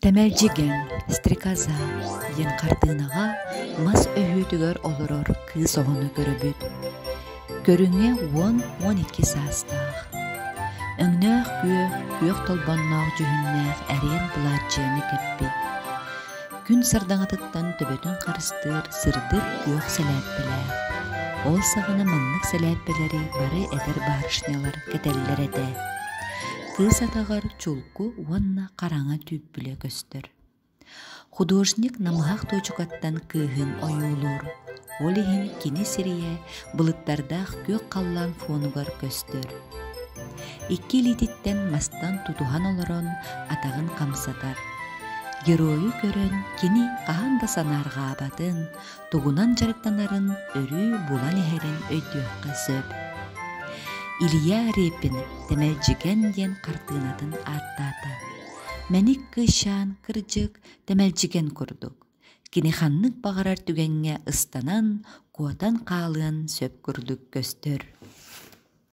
Тэмэлдьигэн «Стрекоза» диэн хартыынаҕа мас өһүөтүгэр олорор кыыс оҕону көрөбүт. Көрүҥэ 10-12 саастаах. Өҥнөөх күөх, күөх толбонноох дьүһүннээх эриэн былааччыйаны кэппит. Күн сардаҥатыттан төбөтүн харыстыыр сырдык күөх сэлээппэлээх. Ол саҕана маннык сэлээппэлэри бары эдэр барышнялар кэтэллэр этэ. Кыыс атаҕар чулку уонна хараҥа түүппүлэ көстөр. Художник намыһах туочукаттан кыыһын ойуулуур. Ол иһин кини сирийэ былыттардаах күөх халлаан фонугар көстөр. Икки илиититтэн мастан тутуһан олорон атаҕын хамсатар. Геройу көрөн кини хаһан да санаарҕаабатын, тугунан дьарыктанарын өрүү булан иһэрин өйдүөххэ сөп. Илья Репин «Тэмэлдьигэн» диэн хартыынатын ааттаата. Мэник кыысчаан кырдьык тэмэлдьигэн курдук. Кини ханнык баҕарар түгэҥҥэ ыстанан, куотан хаалыан сөп курдук көстөр.